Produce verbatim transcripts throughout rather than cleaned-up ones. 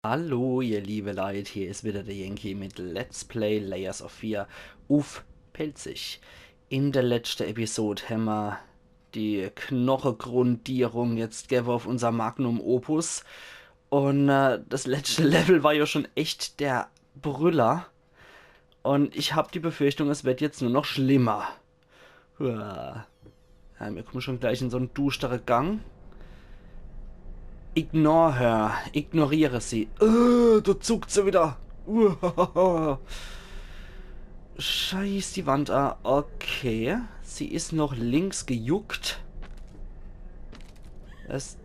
Hallo, ihr liebe Leit, hier is wieder der Yankee mit Let's Play Layers of Fear uff Pälzisch. In der letschte Episod hämmer die Knochegrundierung jetzt gewwe uff unser Magnum Opus. Un äh, das letschte Level war ja schon echt der Brüller. Un ich hab die Befürchtung, es wird jetzt nur noch schlimmer. Uah. Ja, mir kommen schon gleich in so en duschtere Gang. Ignore her. Ignoriere sie. Äh, do zuckt se wieder. Uah. Scheiß die Wand a. Okay. Sie is noch links gejuckt. Es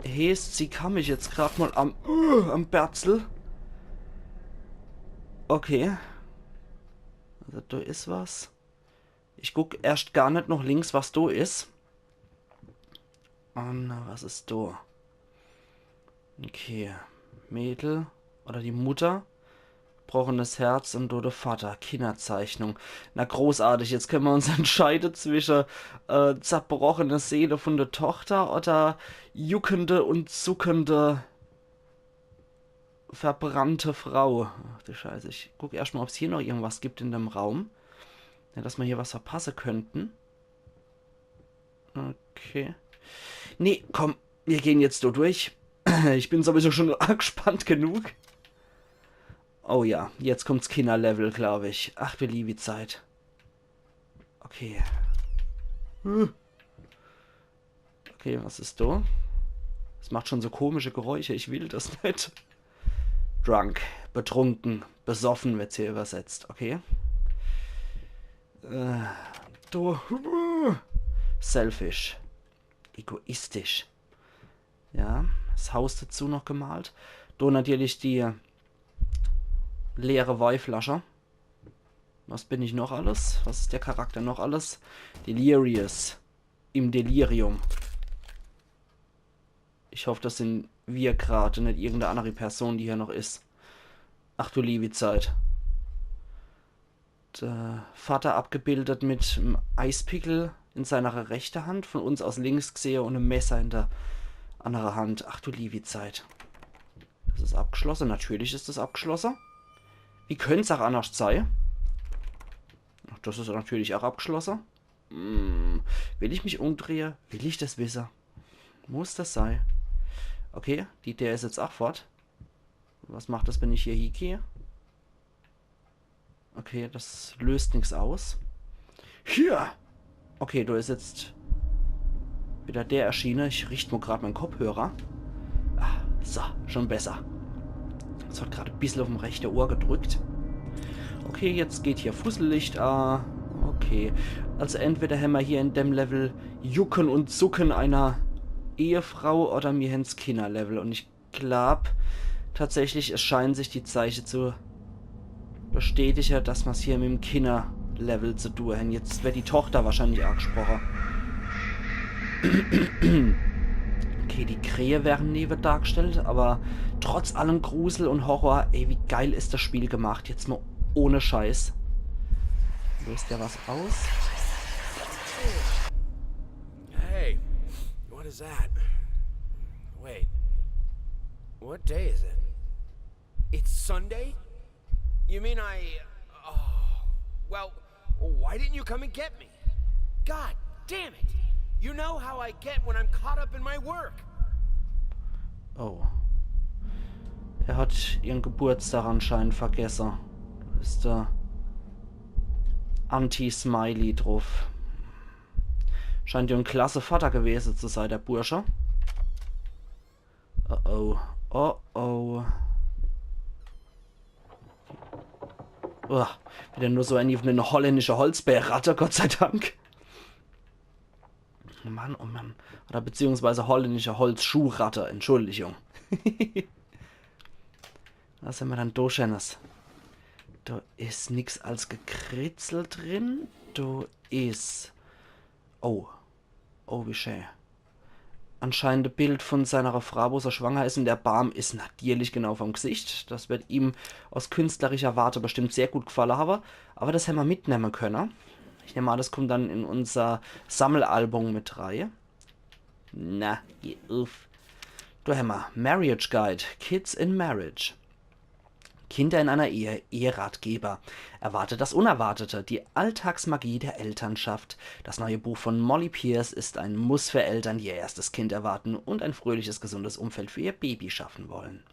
heeßt, sie kann mich jetzt grad mal am, äh, am Berzel. Okay. Also, do is was. Ich guck erscht gar net noch links, was do is. Un äh, was is do? Okay. Mädel oder die Mutter. Brochenes Herz un do de Vater. Kinderzeichnung. Na großartig, jetzt können wir uns entscheiden zwischen äh, zerbrochene Seele von der Tochter oder juckende und zuckende verbrannte Frau. Ach du Scheiße, ich guck erscht mal, ob's hier noch irgendwas gibt in dem Raum. Ja, dass wir hier was verpassen könnten. Okay. Nee, komm, wir gehen jetzt do durch. Ich bin sowieso schon angespannt genug. Oh ja, jetzt kommt's Kinnerlevel, glaub ich. Ach du liebe Zeit. Okay. Hm. Okay, was is do? Es macht schon so komische Geräusche, ich will das net. Drunk, betrunken, besoffen wird's hier übersetzt, okay. Äh, do, selfish, egoistisch. Ja, das Haus dazu noch gemalt. Do natürlich die leere Weinflasche. Was bin ich noch alles? Was is der Charakter noch alles? Delirious. Im Delirium. Ich hoff, das sind wir grad, net irgendeine andere Person, die hier noch is. Ach du liebe Zeit. Der Vater abgebildet mit em Eispickel in seiner rechten Hand, von uns aus links gesehe, und em Messer in der anderen Hand. Ach du liebe Zeit. Das is abgeschlossen. Natürlich is das abgeschlossen. Wie könnt's auch anders sei? Ach, das is natürlich auch abgeschlossen. Hm, will ich mich umdrehe? Will ich das wisse? Muss das sei? Okay, die, der is jetzt auch fort. Was macht das, wenn ich hier hiegehe? Okay, das löst nix aus. Hier! Okay, do is jetzt wieder der erschiene. Ich richt mo grad mein Kopfhörer. Ah, so, schon besser. Das hat grad e bissel uffm rechte Ohr gedrückt. Okay, jetzt geht hier Fussellicht a. Okay, also entweder hämmer hier in dem Level Jucken und Zucken einer Ehefrau oder mir hän's Kinnerlevel. Und ich glaub tatsächlich, es scheinen sich die Zeiche zu bestätige, dass mer's hier mit'm Kinnerlevel zu tun hän. Jetzt wird die Tochter wahrscheinlich angesproche. Okay, die Krähe werden newe dargestellt, aber trotz allem Grusel und Horror, ey, wie geil is das Spiel gemacht. Jetzt mo ohne Scheiß. Löst der was aus? Hey, what is that? Wait, what day is it? It's Sunday? You mean I... Oh, well, why didn't you come and get me? God damn it! You know how I get when I'm caught up in my work. Oh. Er hat ihren Geburtstag anscheinend vergessen. Do is der Anti-Smiley drauf. Scheint ja en klasse Vater gewesen zu sein, der Bursche. Oh oh. Oh oh. Uah, wieder nur so eine, eine holländische Holzbärratte, Gott sei Dank. Mann, oh Mann. Oder beziehungsweise holländische Holzschuhratte, Entschuldigung. Was hämmer dann do Scheenes? Do is nix als Gekritzel drin. Do is... Oh. Oh, wie schee. Anscheinend e Bild von seiner Frau, wo se schwanger is, und der Baam is natierlich genau vorm Gesicht. Das wird ihm aus künstlerischer Warte bestimmt sehr gut gefalle habe. Aber das hämmer mitnemme könne. Ich nehm an, das kommt dann in unser Sammelalbum mit rei. Na, geh uff. Do hämmer Marriage Guide, Kids in Marriage. Kinder in einer Ehe, Eheratgeber. Erwartet das Unerwartete, die Alltagsmagie der Elternschaft. Das neue Buch von Molly Pierce ist ein Muss für Eltern, die ihr erstes Kind erwarten und ein fröhliches, gesundes Umfeld für ihr Baby schaffen wollen.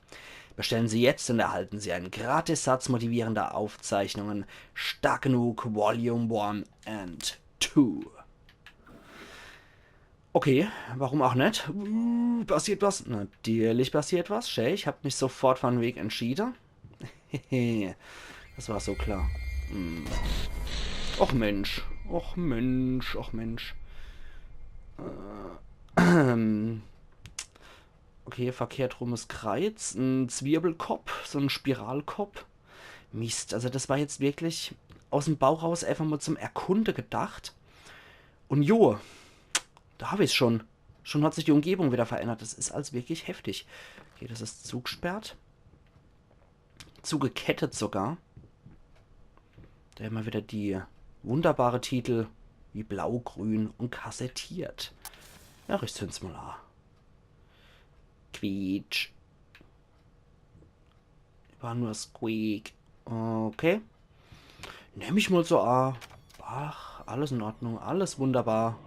Bestellen Sie jetzt und erhalten Sie einen Gratissatz motivierender Aufzeichnungen Stark Genug Volume one and two. Okay, warum auch net? Uh, passiert was? Natürlich passiert was. Schä, ich hab mich sofort für en Weg entschiede. Das war so klar. Hm. Och Mensch, och Mensch, och Mensch. Äh, ähm. Okay, verkehrt rumes Kreiz, en Zwirbelkopp, so en Spiralkopp. Mist, also das war jetzt wirklich aus em Bauch raus einfach mal zum Erkunde gedacht. Und jo, da hab ich's schon. Schon hat sich die Umgebung wieder verändert. Das is als wirklich heftig. Okay, das is zugesperrt. Zugekettet sogar. Da hämmer wieder die wunderbare Titel wie blau, grün und kassettiert. Ja, ich zünd's mal a. Quietsch. War nur Squeak. Okay. Nemm ich mal so a. Ach, alles in Ordnung, alles wunderbar.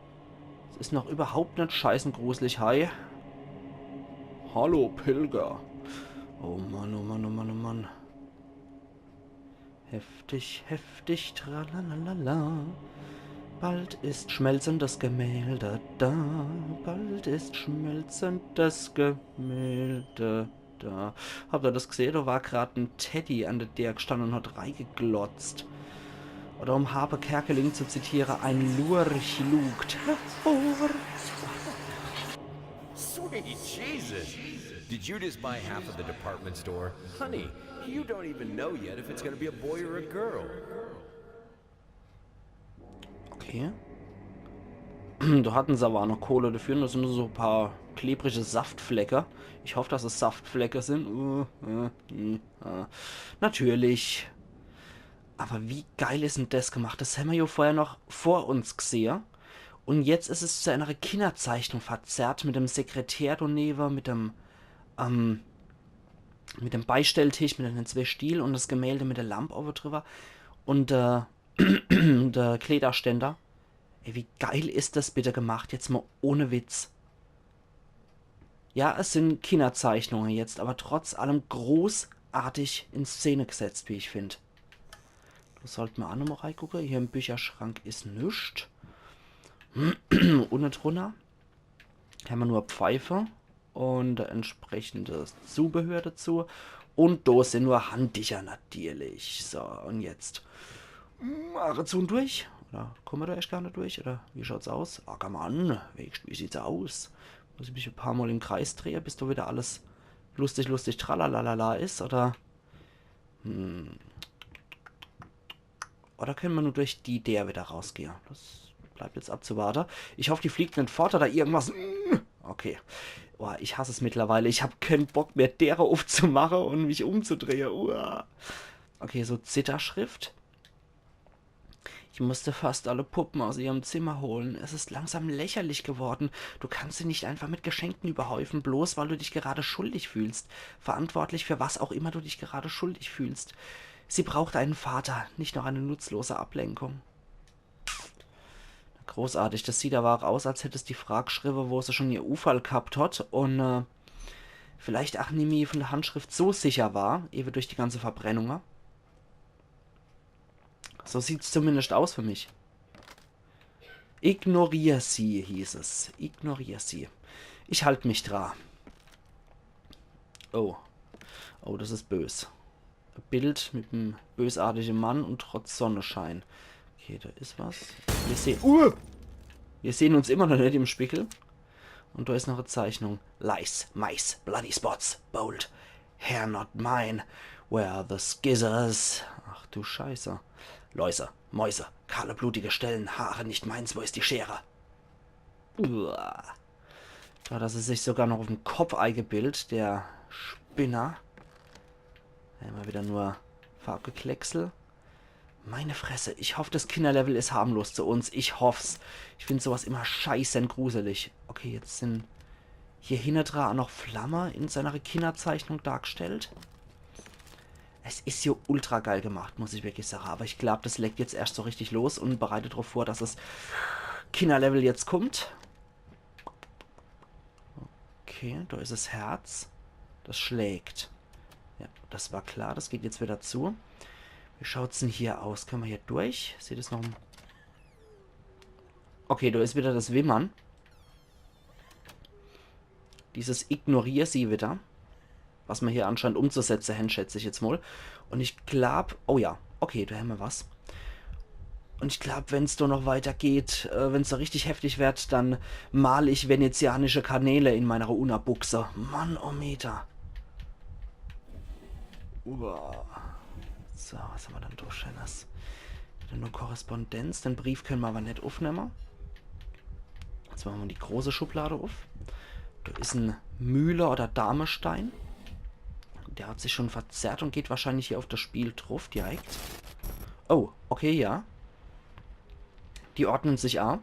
Es is noch überhaupt net scheiße gruselig. Hi. Hallo, Pilger. Oh Mann, oh Mann, oh Mann, oh Mann. Heftig, heftig, tralalala. Bald ist schmelzendes Gemälde da. Bald ist schmelzendes Gemälde da. Habt ihr das gesehen? Da war grad en Teddy an der Deer gestanden und hat reigeglotzt. Oder um Harpe Kerkeling zu zitieren, ein Lurch lugt hervor. Sweet Jesus! Did you just buy half of the department store? Honey, you don't even know yet if it's gonna be a boy or a girl. Okay. Da hatten se aber auch noch Kohle dafür. Das sind nur so ein paar klebrige Saftflecke. Ich hoffe, dass es Saftflecke sind. Uh, uh, uh, uh. Natürlich. Aber wie geil is denn das gemacht? Das hämmer ja vorher noch vor uns gesehen. Und jetzt is es zu einer Kinderzeichnung verzerrt mit dem Sekretär daneben, mit dem, ähm, mit dem Beistelltisch, mit den zwei Stiel und das Gemälde mit der Lampe oben drüber. Und äh, der Kleiderständer. Ey, wie geil is das bitte gemacht? Jetzt mal ohne Witz. Ja, es sind Kinderzeichnungen jetzt, aber trotz allem großartig in Szene gesetzt, wie ich find. Da sollt mer auch nochmal reigucke. Hier im Bücherschrank is nix. Unne drunner hämmer nur Pfeife und entsprechendes Zubehör dazu. Und da sind nur Handtücher natürlich. So, und jetzt. Hm, Arizon durch. Oder kommen wir da echt gar nicht durch? Oder wie schaut's aus? Ackermann, wie, wie sieht's aus? Muss ich mich ein paar Mal im Kreis drehen, bis da wieder alles lustig, lustig, tralalala is? Oder. Hm. Oder können wir nur durch die Deer wieder rausgehen? Das bleibt jetzt abzuwarten. Ich hoffe, die fliegt nicht fort oder irgendwas. Mm, okay. Boah, ich hasse es mittlerweile. Ich hab keinen Bock mehr, Deere aufzumachen und mich umzudrehen. Uah. Okay, so Zitterschrift. Ich musste fast alle Puppen aus ihrem Zimmer holen. Es ist langsam lächerlich geworden. Du kannst sie nicht einfach mit Geschenken überhäufen, bloß weil du dich gerade schuldig fühlst. Verantwortlich für was auch immer du dich gerade schuldig fühlst. Sie braucht einen Vater, nicht noch eine nutzlose Ablenkung. Großartig, das sieht aber auch aus, als hätt es die Frau geschrieben, wo sie schon ihr Unfall gehabt hat und äh, vielleicht auch nimmi von der Handschrift so sicher war, eben durch die ganze Verbrennung. So sieht's zumindest aus für mich. Ignorier sie, hieß es. Ignorier sie. Ich halt mich dra. Oh. Oh, das is bös. Bild mit em bösartigen Mann und trotz Sonneschein. Okay, da is was. Wir sehen. Uh! Wir sehen uns immer noch nicht im Spiegel. Und da is noch eine Zeichnung. Lice, mice, bloody spots, bold. Hair not mine. Where are the scissors? Ach du Scheiße. Läuse, Mäuse, kahle, blutige Stellen, Haare nicht meins, wo ist die Schere? Uah. Da hat er sich sogar noch auf dem Kopf eingebildet, der Spinner. Ja, immer wieder nur Farbgeklecksel. Meine Fresse, ich hoff, das Kinderlevel is harmlos zu uns. Ich hoff's. Ich find sowas immer scheiße gruselig. Okay, jetzt sind Hier hinne dra noch Flamme in seiner Kinnerzeichnung dargestellt. Es is jo ultra geil gemacht, muss ich wirklich sage. Aber ich glaub, das legt jetzt erscht so richtig los und bereitet drauf vor, dass das Kinnerlevel jetzt kommt. Okay, da is das Herz. Das schlägt. Ja, das war klar. Das geht jetzt wieder zu. Wie schaut's denn hier aus? Können wir hier durch? Sieht es noch... Okay, da is wieder das Wimmern. Dieses Ignorier sie wieder. Was mer hier anscheinend umzusetze hen, schätz ich jetzt mal. Und ich glaub, oh ja, okay, da hämmer was. Und ich glaub, wenn's da noch weitergeht, äh, wenn's da richtig heftig wird, dann mal ich venezianische Kanäle in meiner Unnerbuchse. Mann, oh Meter. Uah. So, was hämmer dann da Schönes? Wieder nur Korrespondenz. Den Brief können mer aber net aufnehmen. Jetzt machen wir die große Schublade auf. Da is ein Mühle- oder Damestein. Der hat sich schon verzerrt und geht wahrscheinlich hier auf das Spiel drauf direkt. Oh, okay, ja. Die ordnen sich a.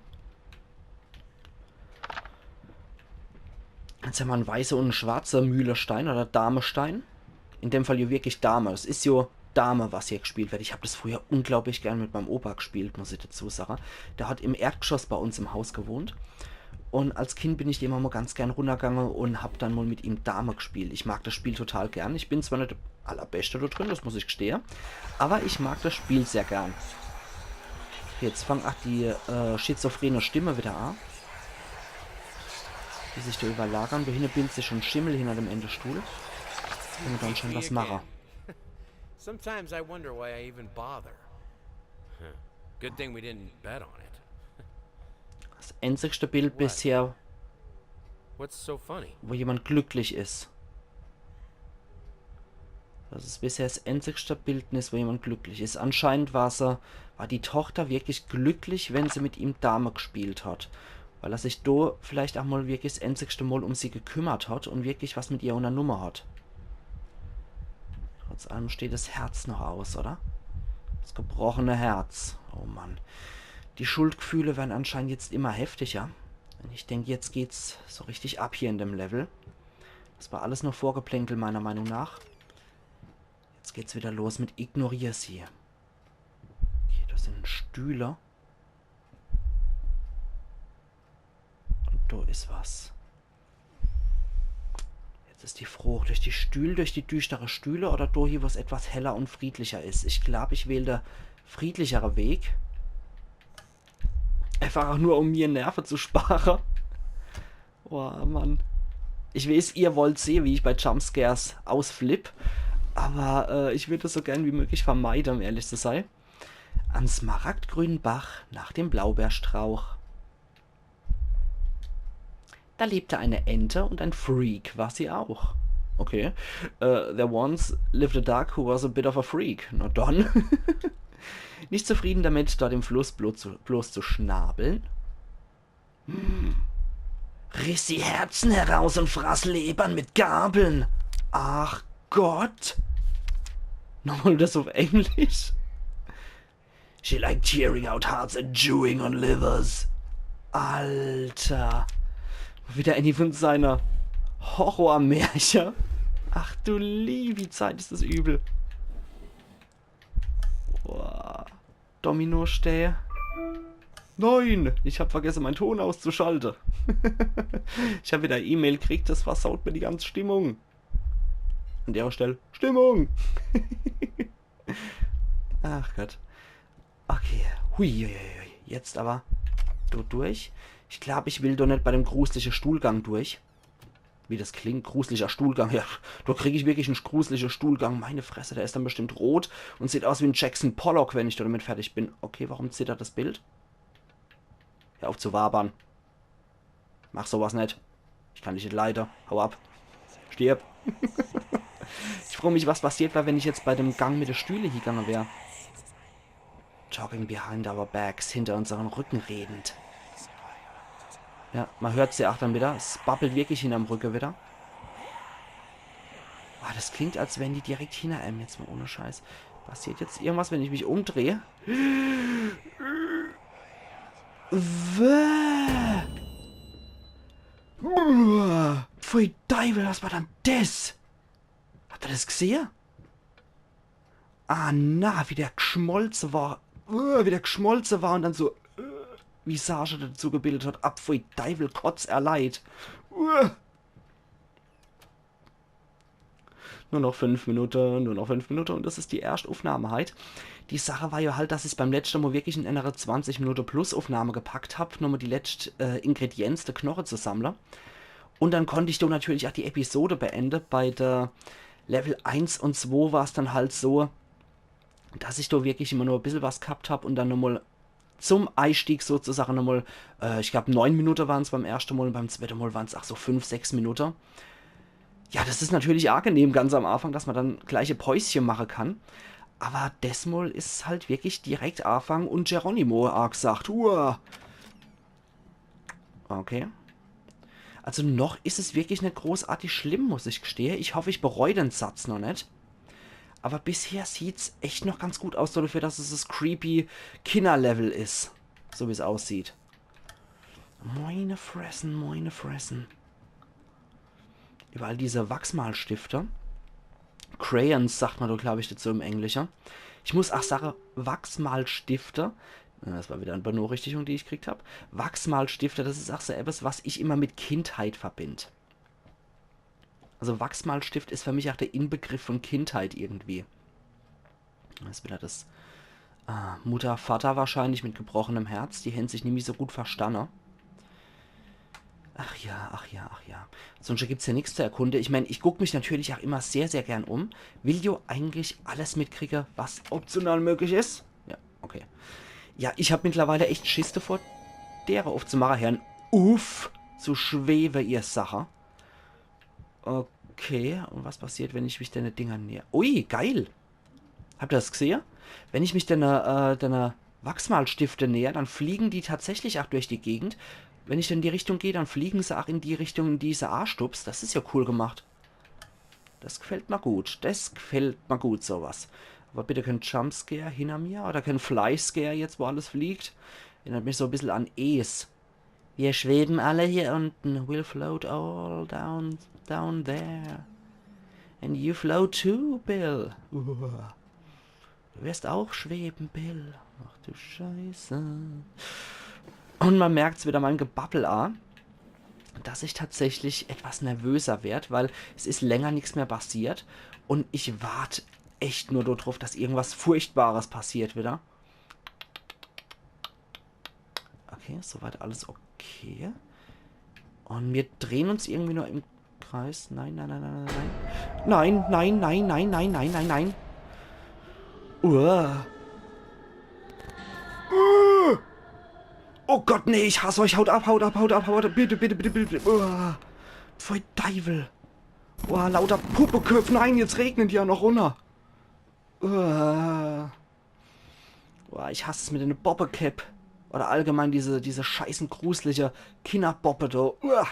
Jetzt hämmer einen weiße und einen schwarze Mühlestein oder Damestein. In dem Fall hier wirklich Dame. Es is jo Dame, was hier gespielt wird. Ich hab das früher unglaublich gern mit meinem Opa gespielt, muss ich dazu sagen. Der hat im Erdgeschoss bei uns im Haus gewohnt. Und als Kind bin ich immer mal ganz gern runtergegangen und hab dann mal mit ihm Dame gespielt. Ich mag das Spiel total gern. Ich bin zwar net der Allerbeste da drin, das muss ich gestehe. Aber ich mag das Spiel sehr gern. Jetzt fangt ach die äh, schizophrene Stimme wieder an. Die sich da überlagern. Da hinne bildet sich schon Schimmel hinter dem Endestuhl. Können wir dann schon was machen. Sometimes I wonder why I even bother. Good thing we didn't bet on it. Das einzigste Bild bisher, What's so funny? Wo jemand glücklich is. Das is bisher das einzigste Bildnis, wo jemand glücklich is. Anscheinend war se, war die Tochter wirklich glücklich, wenn se mit ihm Dame gespielt hat. Weil er sich do vielleicht auch mal wirklich das einzigste Mal um sie gekümmert hat und wirklich was mit ihr unternommen hat. Trotz allem steht das Herz noch aus, oder? Das gebrochene Herz. Oh Mann. Die Schuldgefühle werden anscheinend jetzt immer heftiger. Und ich denk, jetzt geht's so richtig ab hier in dem Level. Das war alles nur Vorgeplänkel, meiner Meinung nach. Jetzt geht's wieder los mit Ignorier sie. Okay, das sind Stühle. Und da is was. Jetzt is die Frage, durch die Stühle, durch die düstere Stühle oder durch hier, was etwas heller und friedlicher is. Ich glaub, ich wähl der friedlichere Weg. Einfach auch nur, um mir Nerven zu sparen. Oh Mann. Ich weiß, ihr wollt sehen, wie ich bei Jumpscares ausflipp. Aber äh, ich würd das so gern wie möglich vermeiden, um ehrlich zu sein. Am smaragdgrünen Bach nach dem Blaubeerstrauch. Da lebte eine Ente und ein Freak war sie auch. Okay. Äh, there once lived a duck who was a bit of a freak. Na dann. Nicht zufrieden damit, dort im Fluss bloß zu, bloß zu schnabeln, hm, riss sie Herzen heraus und fraß Lebern mit Gabeln. Ach Gott. Nochmal das auf Englisch. She liked tearing out hearts and chewing on livers. Alter. Wieder eine von seiner Horrormärchen. Ach du liebi Zeit, is das übel. Boah. Dominostein. Nein, ich hab vergessen, meinen Ton auszuschalten. Ich hab wieder E-Mail gekriegt, das versaut mir die ganze Stimmung. An der Stelle, Stimmung. Ach Gott. Okay. Hui, hui, hui, hui. Jetzt aber do durch. Ich glaub, ich will doch net bei dem grusliche Stuhlgang durch. Wie das klingt, gruslicher Stuhlgang. Ja, da krieg ich wirklich en grusliche Stuhlgang. Meine Fresse, der is dann bestimmt rot und sieht aus wie en Jackson Pollock, wenn ich damit fertig bin. Okay, warum zittert das Bild? Hör auf zu wabern. Mach sowas net. Ich kann dich net leide. Hau ab. Stirb. Ich frag mich, was passiert wär, wenn ich jetzt bei dem Gang mit de Stühle hiegange wär. Talking behind our backs, hinter unserem Rücken redend. Ja, man hört sie auch dann wieder. Es babbelt wirklich hinterm Rücken wieder. Ah, das klingt, als wären die direkt hinter einem, jetzt mal ohne Scheiß. Passiert jetzt irgendwas, wenn ich mich umdrehe? Wäh? Uah, pfui Deiwel, was war dann des? Habt ihr das gesehe? Ah, na, wie der geschmolze war. Uah, wie der geschmolze war und dann so, äh, Visage dazu gebildet hat. Ab, pfui Deiwel, kotz er leid. Uah. Nur noch fünf Minute, nur noch fünf Minute und das is die erscht Uffnahme heit. Die Sache war ja halt, dass ich's beim letschte Mal wirklich in ennere zwanzig Minute plus Uffnahme gepackt hab, nur mal die letscht äh, Ingredienz, de Knoche zu sammle. Und dann konnt ich do natürlich auch die Episode beende. Bei der Level eins und zwei war's dann halt so, dass ich do wirklich immer nur e bissel was gehabt hab und dann nochmal zum Eistieg sozusagen nochmal, äh, ich glaub, neun Minute waren's beim erschte Mal und beim zweite Mal waren's auch so fünf, sechs Minute. Ja, das is natürlich angenehm ganz am Anfang, dass man dann gleich e Päusche mache kann. Aber desmal is halt wirklich direkt Anfang und Geronimo angesagt. Uah. Okay. Also noch is es wirklich net großartig schlimm, muss ich gestehe. Ich hoff, ich bereu den Satz noch net. Aber bisher sieht's echt noch ganz gut aus, so dafür, dass es das creepy Kinnerlevel is. So wie's aussieht. Moine Fressen, moine Fressen. Überall diese Wachsmalstifte. Crayons sagt man doch, glaub ich, dazu im Englische. Ich muss auch sagen, Wachsmalstifte, äh, das war wieder e Benachrichtigung, die ich gekriegt hab. Wachsmalstifte, das is auch so etwas, was ich immer mit Kindheit verbind. Also Wachsmalstift is für mich auch der Inbegriff von Kindheit irgendwie. Das is wieder das äh, Mutter, Vater wahrscheinlich mit gebrochenem Herz. Die hän sich nimmi so gut verstanne. Ach ja, ach ja, ach ja. Sonst gibt's ja nix zu erkunde. Ich mein, ich guck mich natürlich auch immer sehr, sehr gern um. Will jo eigentlich alles mitkriege, was optional möglich is. Ja, okay. Ja, ich hab mittlerweile echt Schiss davor, dere uffzumache. Hern uff zu schwewe, ihr Sache. Okay, und was passiert, wenn ich mich denne Dinger näher? Ui, geil! Habt ihr das gesehe? Wenn ich mich denne, äh, denne Wachsmalstifte näher, dann fliegen die tatsächlich auch durch die Gegend. Wenn ich in die Richtung geh, dann fliegen se auch in die Richtung, in die se anstupst. Das is ja cool gemacht. Das gefällt mir gut. Das gefällt mir gut, sowas. Aber bitte kein Jumpscare hinter mir oder kein Flyscare jetzt, wo alles fliegt. Erinnert mich so e bissel an Es. Wir schweben alle hier unten. We'll float all down, down there. And you float too, Bill. Uah. Du wirst auch schweben, Bill. Ach du Scheiße. Und man merkt's wieder meinem Gebabbel an, dass ich tatsächlich etwas nervöser werd, weil es is länger nix mehr passiert und ich wart echt nur dort drauf, dass irgendwas Furchtbares passiert wieder. Okay, soweit alles okay. Und wir drehen uns irgendwie nur im Kreis. Nein, nein, nein, nein, nein, nein. Nein, nein, nein, nein, nein, nein, nein, nein. Uah. Uh. Oh Gott, nee, ich hasse euch. Haut ab, haut ab, haut ab, haut ab. Bitte, bitte, bitte, bitte, bitte. Uah. Pfui Deiwel. Uah, lauter Puppeköpf. Nein, jetzt regnen die ja noch runter. Uah. Uah, ich hass es mit denne Bobbekäpp. Oder allgemein diese, diese scheißen grusliche Kinnerboppe do. Uah.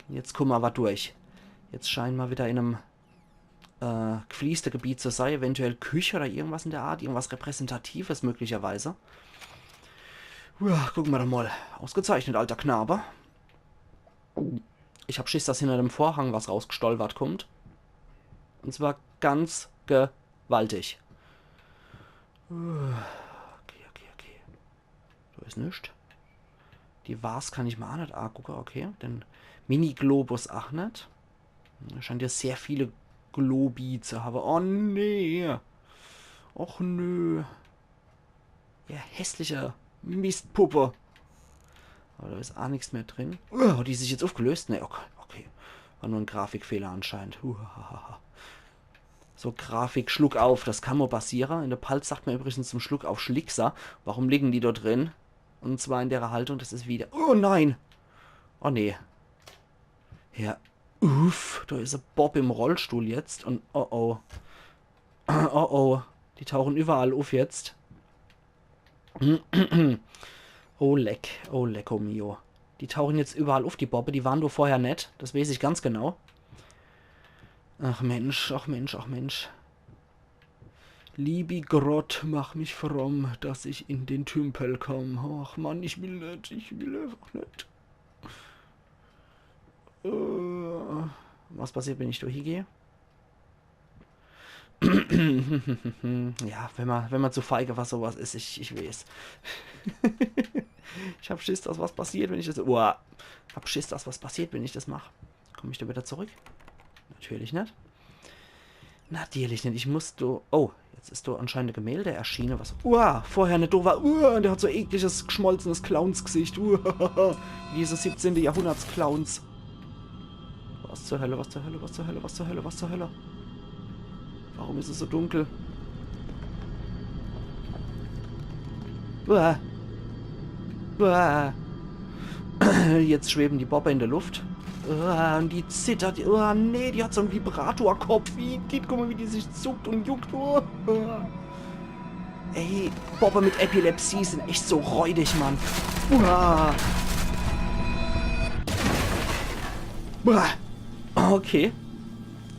Jetzt kumme mer awwer durch. Jetzt scheine mer wieder in em äh, geflieste Gebiet zu sei. Eventuell Küche oder irgendwas in der Art. Irgendwas Repräsentatives möglicherweise. Uah, gucke mer doch mol. Ausgezeichnet, alter Knabe. Ich hab Schiss, dass hinter dem Vorhang was rausgestolpert kommt. Und zwar ganz gewaltig. Okay, okay, okay. Do is nix. Die Vas kann ich mer aa net aagucke, okay. Den Mini-Globus aa net. Scheint ja sehr viele Globi zu hawwe. Oh nee. Och nö. Ja, hässliche Mistpuppe. Awwer do is aa nix mehr drin. Oh, hat die sich jetzt uffgelöst? Nee, okay, okay. War nur en Grafikfehler anscheinend. Huhahaha. So, Grafik, Schluckauf, das kann mol passiere. In de Palz sagt mer übrigens zum Schluckauf Schlickser. Warum liegen die do drin? Und zwar in dere Haltung, das is wieder... Oh nein! Oh nee. Ja. Uff, do is e Bopp im Rollstuhl jetzt. Und oh oh. Oh oh. Die tauchen üwwerall uff jetzt. Oh leck, oh lecko mio. Die tauchen jetzt üwwerall uff, die Bobbe. Die waren do vorher net. Das weeß ich ganz genau. Ach Mensch, ach Mensch, ach Mensch. Liebi Grott, mach mich fromm, dass ich in den Tümpel komm. Ach Mann, ich will net, ich will einfach net. Äh, was passiert, wenn ich do hiegeh? Ja, wenn ma, wenn ma zu feige was sowas is, ich, ich weeß. Ich hab Schiss, dass was passiert, wenn ich das. Uah. Ich hab Schiss, dass was passiert, wenn ich das mach. Komm ich do wieder zurück? Natürlich net. Natürlich net. Ich muss do. Oh, jetzt is do anscheinend e Gemälde erschiene, was. Uah, vorher net do war. Uah, un der hat so ekliges, geschmolzenes Clownsgesicht. Uah, diese siebzehnte Jahrhunderts-Clowns. Was zur Hölle, was zur Hölle, was zur Hölle, was zur Hölle, was zur Hölle? Warum is es so dunkel? Uah. Uah. Jetzt schweben die Boppe in der Luft. Uah, un die zittert. Uah, nee, die hat so en Vibratorkopf. Wie, guck mol, wie die sich zuckt un juckt. Uah. Ey, Boppe mit Epilepsie sin echt so räudig, Mann. Uah. Uah. Okay.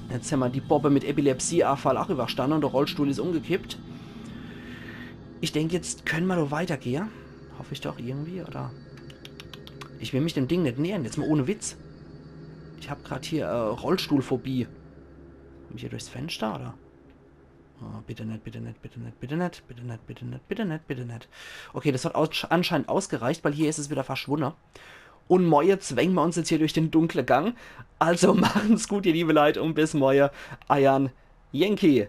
Jetzt hämmer die Boppe mit Epilepsie-Aafall ach iwwerstanne un der Rollstuhl is umgekippt. Ich denk, jetzt kenne mer doch weitergehe. Hoff ich doch irgendwie, oder? Ich will mich dem Ding net nähern, jetzt mol ohne Witz. Ich hab grad hier, äh, Rollstuhlphobie. Komm ich hier durchs Fenster, oder? Oh, bitte net, bitte net, bitte net, bitte net, bitte net, bitte net, bitte net, bitte net. Okay, das hat aus anscheinend ausgereicht, weil hier is es wieder verschwunne. Un moie zwänge mer uns jetzt hier durch den dunkle Gang. Also machen's gut, ihr liebe Leit, un bis moie. Eiern Yankee.